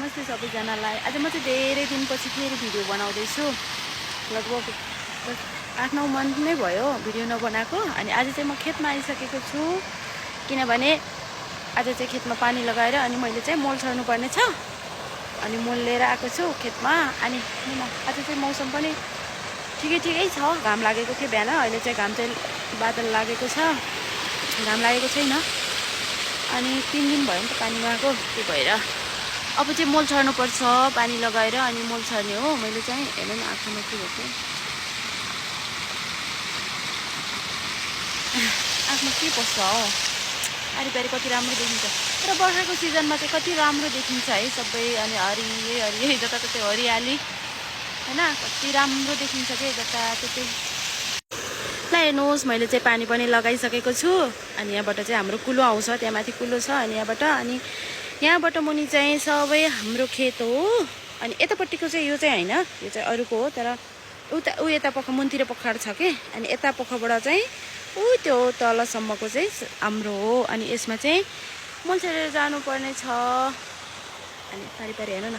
नमस्ते सबैजनालाई। आज म चाहिँ धेरै दिनपछि फेरि भिडियो बनाउँदैछु। लगभग 8-9 मन्थ नै भयो भिडियो नबनाएको। अनि आज चाहिँ म खेतमा आइसकेको छु, किनभने आज चाहिँ खेतमा पानी लगाएर अनि मैले चाहिँ मल छर्नु पर्ने छ। अनि मल लिएर आएको छु खेतमा। अनि आज चाहिँ मौसम पनि ठिकै छ। घाम लागेको थियो बिहान, अहिले चाहिँ घाम चाहिँ बादल लागेको छ, घाम लागेको छैन। अनि 3 दिन भयो नि त पानी नआएको, त्यही भएर अब चाहिँ मल छर्नुपर्छ पानी लगाएर। अनि मल छर्ने हो मैले चाहिँ। हेर्नु न आँखामा के भएको, आँखामा के पस्छ हो। आरिपारि कति राम्रो देखिन्छ, तर बर्खाको सिजनमा चाहिँ कति राम्रो देखिन्छ है सबै। अनि हरियै जताततै हरियाली होइन, कति राम्रो देखिन्छ के जताततै। ल हेर्नुहोस्, मैले चाहिँ पानी पनि लगाइसकेको छु। अनि यहाँबाट चाहिँ हाम्रो कुलो आउँछ, त्यहाँ माथि कुलो छ। अनि यहाँबाट मुनि चाहिँ सबै हाम्रो खेत हो। अनि यतापट्टिको चाहिँ यो चाहिँ होइन, यो चाहिँ अरूको हो। तर यता पख मुनतिर पखाड छ कि। अनि यता पखबाट चाहिँ त्यो तलसम्मको चाहिँ हाम्रो हो। अनि यसमा चाहिँ मल छरेर जानुपर्ने छ। अनि पारिपारि हेर्नु न,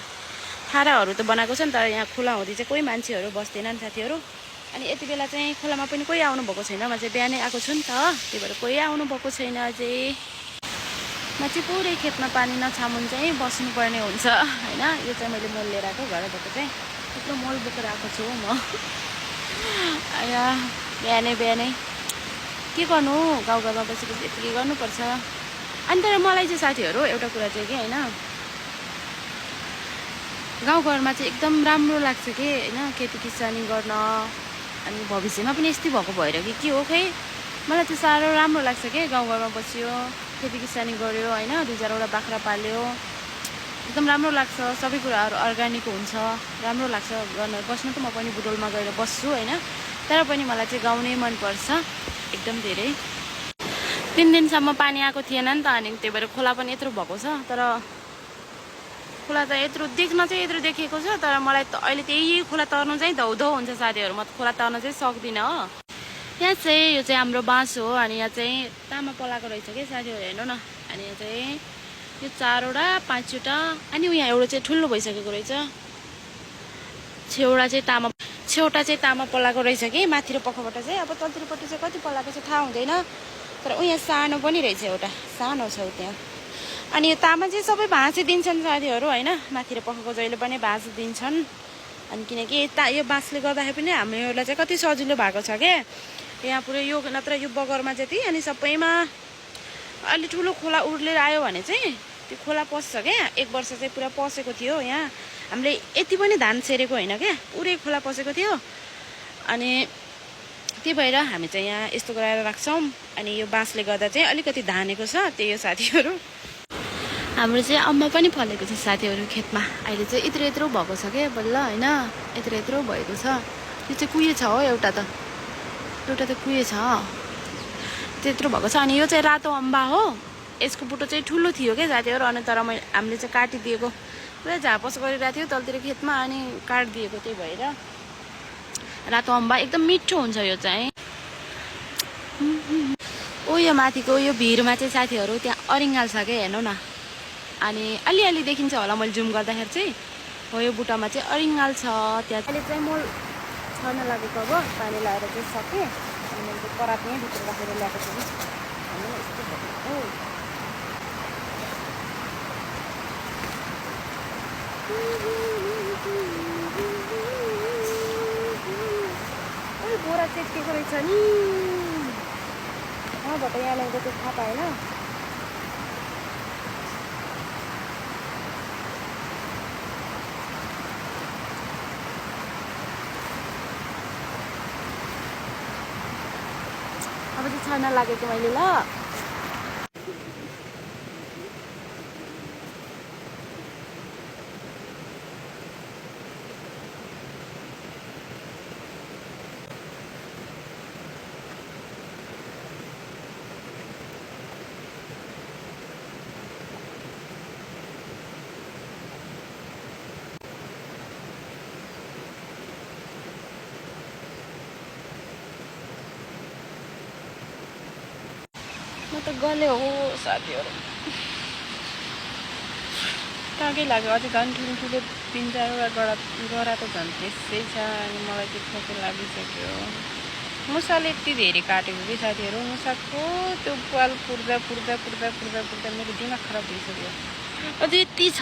थाराहरू त बनाएको छ नि, तर यहाँ खोला हुँदै चाहिँ कोही मान्छेहरू बस्दैनन् साथीहरू। अनि यति बेला चाहिँ खोलामा पनि कोही आउनुभएको छैन। म चाहिँ बिहानै आएको छु नि त, त्यही भएर कोही आउनुभएको छैन अझै। म चाहिँ पुरै खेतमा पानी नछामुन चाहिँ बस्नुपर्ने हुन्छ होइन। यो चाहिँ मैले मल लिएर आएको, घरबाट चाहिँ यत्रो मल बोकेर आएको छु म। बिहानै के गर्नु, गाउँघरमा बसेपछि यति गर्नुपर्छ। अनि तर मलाई चाहिँ साथीहरू एउटा कुरा चाहिँ कि होइन, गाउँघरमा चाहिँ एकदम राम्रो लाग्छ कि होइन, खेती किसानी गर्न। अनि भविष्यमा पनि यस्तै भएको भएर कि के हो खै, मलाई चाहिँ साह्रो राम्रो लाग्छ कि गाउँघरमा बस्यो, खेती किसानी गऱ्यो होइन, 2-4वटा बाख्रा पाल्यो, एकदम राम्रो लाग्छ। सबै कुराहरू अर्ग्यानिक हुन्छ, राम्रो लाग्छ गर्न। बस्नु त म पनि बुटोलमा गएर बस्छु होइन, तर पनि मलाई चाहिँ गाउँ नै मनपर्छ एकदम धेरै। 3 दिनसम्म पानी आएको थिएन नि त, अनि त्यही भएर खोला पनि यत्रो भएको छ। तर खोला त यत्रो देख्न चाहिँ यत्रो देखेको छ, तर मलाई त अहिले त्यही खोला तर्नु चाहिँ धौधौ हुन्छ साथीहरू। म खोला तर्न चाहिँ सक्दिनँ हो। यहाँ चाहिँ यो चाहिँ हाम्रो बाँस हो। अनि यहाँ चाहिँ तामा पलाएको रहेछ कि साथीहरू, हेर्नु न। अनि यहाँ चाहिँ यो 4वटा 5वटा, अनि यहाँ एउटा चाहिँ ठुलो भइसकेको रहेछ। छेउटा चाहिँ तामा पलाएको रहेछ कि माथिको पखबाट चाहिँ। अब तलतिरपट्टि चाहिँ कति पलाएको छ थाहा हुँदैन, तर यहाँ सानो पनि रहेछ, एउटा सानो छ त्यहाँ। अनि यो तामा चाहिँ सबै भाँसी दिन्छन् साथीहरू होइन, माथिको पखको जहिले पनि भाँसी दिन्छन्। अनि किनकि यो बाँसले गर्दाखेरि पनि हामीहरूलाई चाहिँ कति सजिलो भएको छ क्या यहाँ पुरै। यो नत्र यो बगरमा जति अनि सबैमा अलि ठुलो खोला उर्लेर आयो भने चाहिँ त्यो खोला पस्छ क्या। 1 वर्ष चाहिँ पुरा पसेको थियो यहाँ। हामीले यति पनि धान छेरेको होइन क्या, पुरै खोला पसेको थियो। अनि त्यही भएर हामी चाहिँ यहाँ यस्तो गराएर राख्छौँ। अनि यो बाँसले गर्दा चाहिँ अलिकति धानेको छ, त्यही हो साथीहरू। हाम्रो चाहिँ अम्बा पनि फलेको छ साथीहरू खेतमा। अहिले चाहिँ यत्रो भएको छ क्या बल्ल होइन, यत्रो भएको छ। यो चाहिँ कुहे छ हो, एउटा त कुहे छ, त्यत्रो भएको छ। अनि यो चाहिँ रातो अम्बा हो, यसको बुटो चाहिँ ठुलो थियो क्या साथीहरू। अनि तर हामीले चाहिँ काटिदिएको, पुरा झापस गरिरहेको थियो तलतिर खेतमा, अनि काटिदिएको। त्यही भएर रातो अम्बा एकदम मिठो हुन्छ यो चाहिँ। यो माथिको यो भिरमा चाहिँ साथीहरू त्यहाँ अरिङ्गाल छ क्या, हेर्नु न। अनि अलि देखिन्छ होला मैले जुम गर्दाखेरि चाहिँ। हो यो बुट्टामा चाहिँ अरिङ्गाल छ त्यहाँ। अहिले चाहिँ मल छर्न लागेको, अब पानी लगाएर चाहिँ सकेँ। अनि मैले चाहिँ परात नै भित्र राखेर ल्याएको छु। अनि यस्तो भएको बोरा चेप्टिएको रहेछ नि, कहाँबाट यहाँ ल्याउँदा चाहिँ थाहा पाएन। अब चाहिँ छर्न लागेको मैले। ल म त गले हो साथीहरू, छाकै लाग्यो अझै झन् ठुलो 3-4वटा गरा त झन् त्यसै छ अनि मलाई त्यो छाकै लागिसक्यो मुसाले यति धेरै काटेको कि साथीहरू मुसाको त्यो पाल पुर्दा मेरो दिमाग खराब भइसक्यो अझै यति छ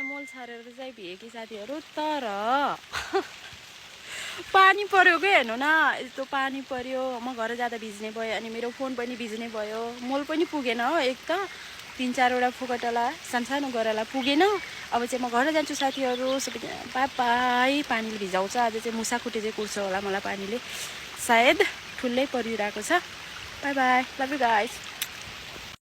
मोल छरेर चाहिँ भिएकी साथीहरू तर पानी पर्यो के हेर्नु न यस्तो पानी पर्यो म घर जाँदा भिज्ने भयो अनि मेरो फोन पनि भिज्ने भयो मोल पनि पुगेन हो एक त 3-4वटा फुकटला सानो गराला पुगेन अब चाहिँ म घर जान्छु साथीहरू सबैजना बाई पानीले भिजाउँछ आज चाहिँ मुसाकुटे चाहिँ कुर्छ होला मलाई पानीले सायद ठुलै परिरहेको छ by by love you guys